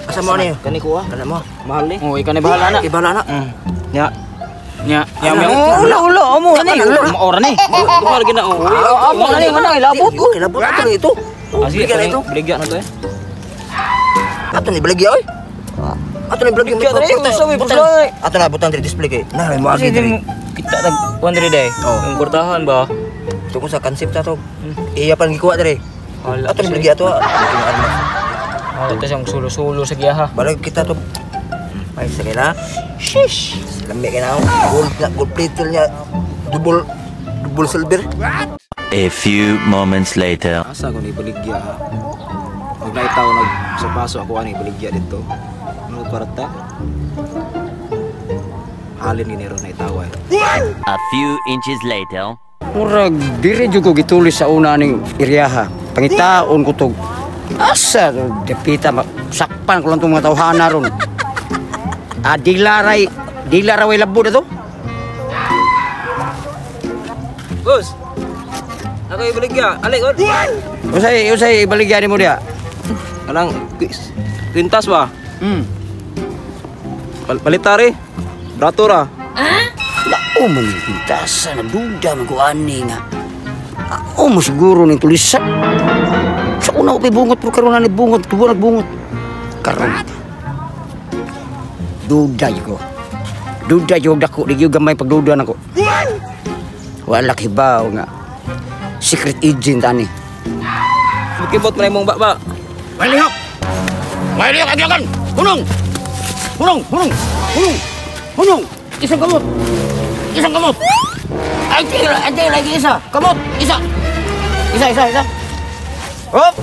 Asa mo ni? Kani ko ah. Kana mo. Mahal ni. Oh, ikaw na bahala na. Kay bahala na. Nya. Nya, nya, nya. Ano? Ulo, ulo, amo ni. Ora ni. Mahal gina oh. Amo na ni, mana ilabot ko. Ilabot ato ni ito. Ah, sige, Bigyan na ito. Baligya na to eh. Ato ni baligya oy. Ato ni baligya. Baligya, dali, Butang- usa, uy, butang- buslay. Ato na butang diri display kay. Nah, may moagi Kasi diri. din kita tag 100 day. Oh. Yung kurtahan ba? Ito kung sa concept ato. Iya pa gikuha diri. Hala. Ato ni baligya ato. Ah. Hala to siyang sulo-sulo sa giyaha. Balag kita to. Ay, sige na. Sheesh. Lamig ka na. Gold na, gold plated niya. Double, double silver. A few moments later. Asa ko ni baligya ha. Pag naitaw nag sa paso ako ani baligya dito. Ano kwarta? Halin ni ron naitaw ay. A few inches later. Murag diri jud ko gitulis sa una ning iryaha. Pangitaon ko tog. Asa to depita sakpan ko lang tong mga tawhana ron. Ah, dila ray dila ra way labo na to. Boss. Ako ibaligya. Alik on. Usay usay ibaligya nimo diha. Kanang kwintas ba? Palitari. Brato ra. Lao man yung pintasa na duda man ko ani nga. Ako mo siguro ning tulisan. Sa una ko pa'y bungot pero karon na ni bungot, tubo nagbungot. Karon. Duda jud ko. Duda jud dako di gyud gamay pagduda nako. Wala kibaw nga. Secret agent ani. Kibot man imong baba. Walihok. Walihok agyagan. Hunong. Hunong, hunong. Hunong. Hunong. Isang kamot. Isang kamot. Ay, tira, ay, tira, lagi isa. Kamot, isa. Isa, isa, isa. Hop.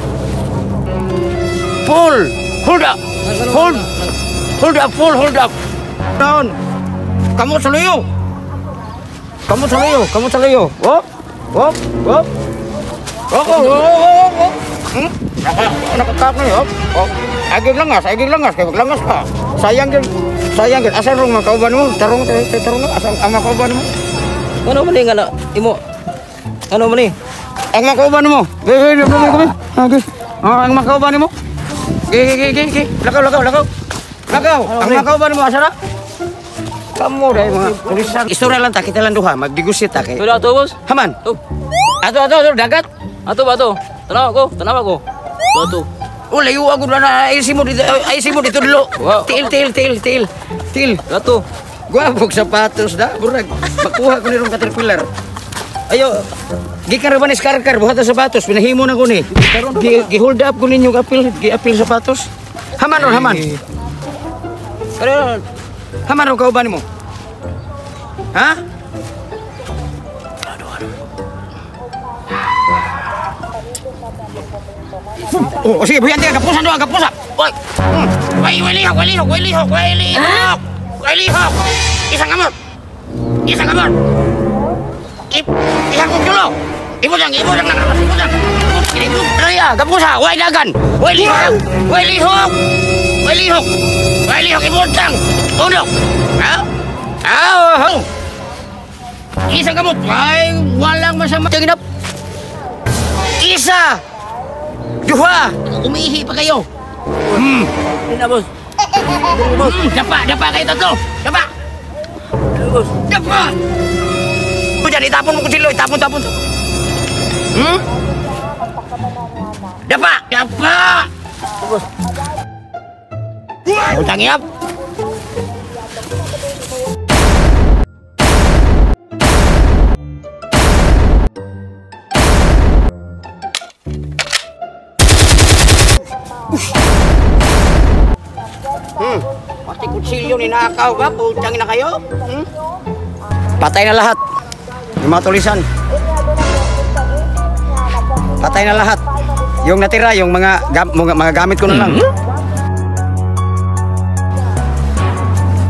Pull. Hold up. Hold. Hold up, full, hold up. Down. Kamot sa luyo. Kamot sa luyo, kamot sa luyo. Hop. Hop, hop. Hop, hop, hop, hop, hop. Nakatap na yun. Hop. Agig langas, agig langas. Kaya maglangas ka. Sayang yun. Sayang yun. Asan rong mga kauban mo? Tarong, tarong, tarong. Asan ang mga kauban mo? Ano man ni nga na imo? Ano man ni? Ang mga kauban mo. Gay, gay, gay, gay, gay. Okay. Ah, ang mga kauban mo. Gay, gay, gay, gay, gay. Lakaw, lakaw, lakaw. Lakaw. Ang mga kauban mo, asa na? Kamu dahil mga tulisan. Istorya lang ta, kita lang duha. Magdigusit ta kay. Tulo ato boss. Haman. Oh. Ato, ato, ato, dagat. Ato ba ato? Tanaw ko, tanaw ko. Ato. Oh, layo ako na ayusin mo dito, ayusin mo dito dulo. Wow. Tiil, tiil, tiil, tiil. Tiil. Ato. Gwapog sapatos da, burag. Makuha ko ni rong caterpillar. Ayo, gikan ra ba ni Skarkar buhat ang sapatos, pinahimo na ko ni. Gi hold up ko ninyo apil, gi apil sapatos. Haman ron, haman. Pero Haman ron kauban nimo. Ha? Oh, sige, buyan tiga, kapusan doon, kapusa. Oy. Way, way lihok, way lihok, way lihok, way lihok. Way lihok. Isang kamot. Isang kamot. Isang kulo. Ibutang, ibutang na kapas, ibutang. Ibutang, raya, kapusa, way dagan. Way lihok, way lihok. Way lihok. Way lihok, ibutang. Unok. Ha? Ah, oh. Isang kamot. Ay, walang masama. Tingnan. Isa. Duha. Umiihi pa kayo. Hindi na boss. Dapa, dapa kayo tatlo. Dapa. Boss. Dapa. Diyan, itapon mo kutsilyo. Itapon, tapon. Dapa. Dapa. Boss. Utang yap. Pati kutsilyo ni nakaw ba? Putang ina kayo? Patay na lahat. Yung mga tulisan. Patay na lahat. Yung natira, yung mga gamit ko na lang.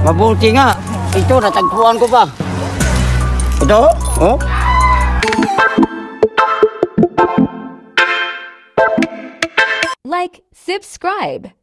Mabuti nga. Ito, natagpuan ko pa. Ito? Oh? Like, subscribe.